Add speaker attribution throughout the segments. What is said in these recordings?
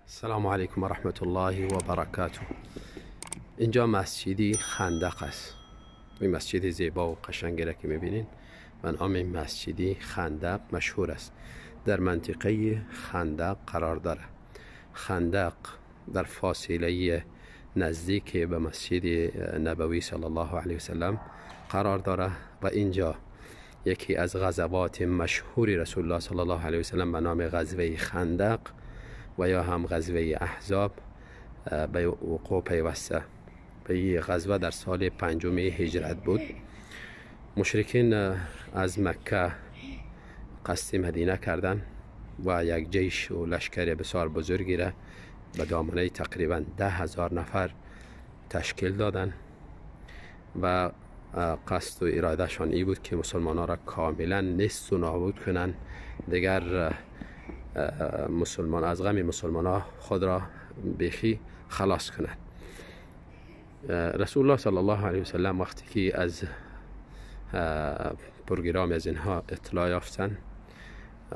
Speaker 1: السلام علیکم و رحمت الله و برکاته. اینجا مسجدی خندق است. این مسجد زیبا و قشنگی را که میبینین به نام مسجدی خندق مشهور است. در منطقه خندق قرار داره. خندق در فاصله نزدیک به مسجد نبوی صلی الله علیه وسلم قرار داره و اینجا یکی از غزوات مشهور رسول الله صلی الله علیه وسلم به نام غزوه خندق و یا هم غزوه احزاب به وقوع پیوسته. به این غزوه در سال پنجم هجرت بود. مشرکین از مکه قصد مدینه کردن و یک جیش و لشکر بسیار بزرگی را به دامنه تقریبا 10,000 نفر تشکیل دادن و قصد و ارادهشان ای بود که مسلمان ها را کاملا نیست و نابود کنند. دیگر مسلمان از غم مسلمان ها خود را بیخی خلاص کنند. رسول الله صلی الله علیه وسلم وقتی که از پروگرام از اینها اطلاع یافتن،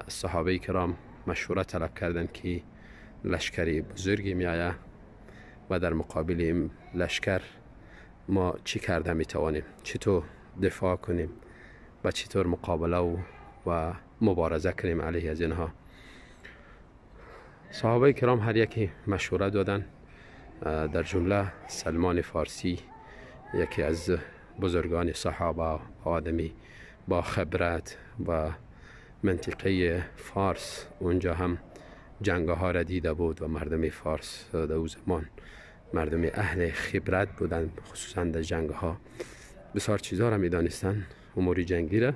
Speaker 1: صحابه کرام مشوره طلب کردند که لشکری بزرگی می آید و در مقابل این لشکر ما چی کرده می توانیم، چطور دفاع کنیم و چطور مقابله و مبارزه کنیم علیه از اینها. صحابه کرام هر یکی مشوره دادن. در جمله سلمان فارسی، یکی از بزرگان صحابه، آدمی با خبرت و منطقه فارس، اونجا هم جنگ ها را دیده بود و مردم فارس در او زمان مردم اهل خبرت بودند، خصوصا در جنگ ها بسیار چیزها را می دانستند، امور جنگی را.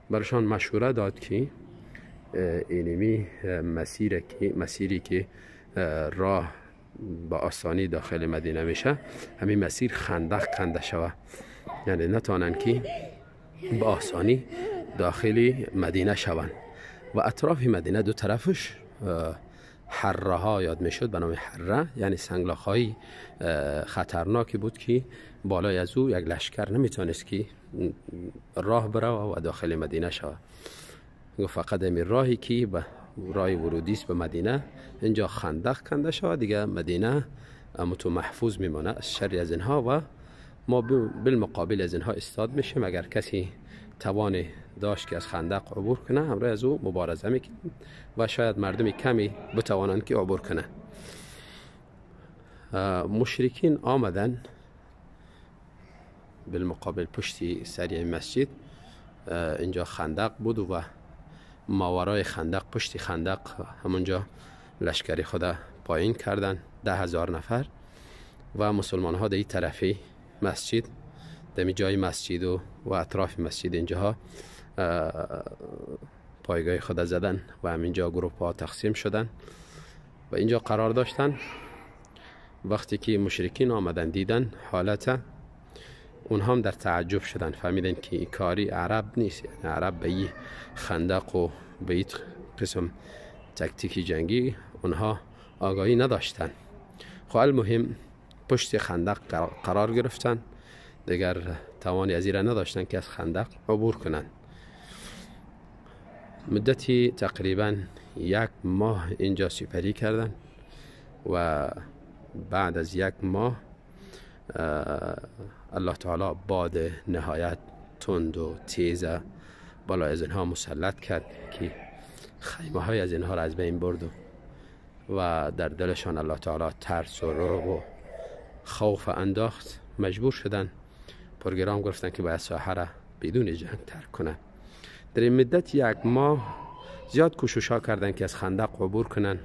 Speaker 1: برشان مشوره داد که اینمی مسیری که راه با آسانی داخل مدینه میشه، همین مسیر خندق کنده شوه، یعنی نتانن که با آسانی داخل مدینه شوند. و اطراف مدینه دو طرفش حره ها یاد میشد به نام حره، یعنی سنگلاخ های خطرناکی بود که بالای از او یک لشکر نمیتونست که راه بره و داخل مدینه شوه. گفت فقط همین راهی که به راه ورودی است به مدینه، اینجا خندق کنده شود، دیگه مدینه تو محفوظ میمانه از شر از اینها و ما بالمقابل از اینها استاد میشیم. اگر کسی توان داشت که از خندق عبور کنه، همراه از او مبارزه میکنیم و شاید مردم کمی بتوانند که عبور کنه. مشرکین آمدن بالمقابل پشتی سری مسجد، اینجا خندق بود و ماورای خندق، پشت خندق همونجا لشکری خود پایین کردن، 10,000 نفر. و مسلمان ها در این طرفی مسجد، در جای مسجد و اطراف مسجد اینجاها پایگاه خود زدن و همینجا گروپ ها تقسیم شدن و اینجا قرار داشتن. وقتی که مشرکین آمدن دیدن حالت، اونها هم در تعجب شدن، فهمیدن که این کاری عرب نیست، یعنی عرب به این خندق و به این قسم تکتیک جنگی اونها آگاهی نداشتن. خب المهم پشت خندق قرار گرفتن، دیگر توانی از این نداشتن که از خندق عبور کنن. مدتی تقریبا 1 ماه اینجا سپری کردن و بعد از 1 ماه الله تعالی باد نهایت تند و تیز بالای از اینها مسلط کرد که خیمه های از اینها را از بین برد و در دلشان الله تعالی ترس و رعب و خوف انداخت. مجبور شدن پروگرام گرفتن که باید ساحه را بدون جنگ ترک کنن. در این مدت 1 ماه زیاد کوشش ها کردن که از خندق عبور کنن.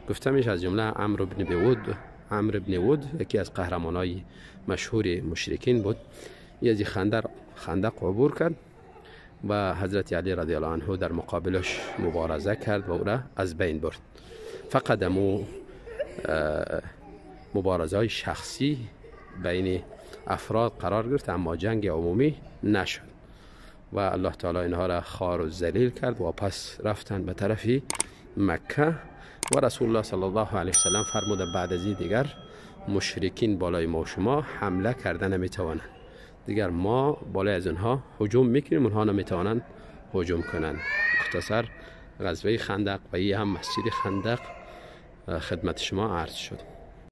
Speaker 1: گفته میشه از جمله عمرو بن ود یکی از قهرمانای مشهور مشرکین بود، یه از خندق عبور کرد و حضرت علی رضی الله عنه در مقابلش مبارزه کرد و او را از بین برد. فقط امو مبارزه های شخصی بین افراد قرار گرفت، اما جنگ عمومی نشد و الله تعالی اینها را خوار و ذلیل کرد و پس رفتن به طرف مکه. و رسول الله صلی الله علیه وسلم فرمود بعد از این دیگر مشرکین بالای ما و شما حمله کرده نمیتوانند، دیگر ما بالای از اونها هجوم میکنیم، اونها نمیتوانند هجوم کنند. مختصر غزوه خندق و این هم مسجد خندق. خدمت شما عرض شد.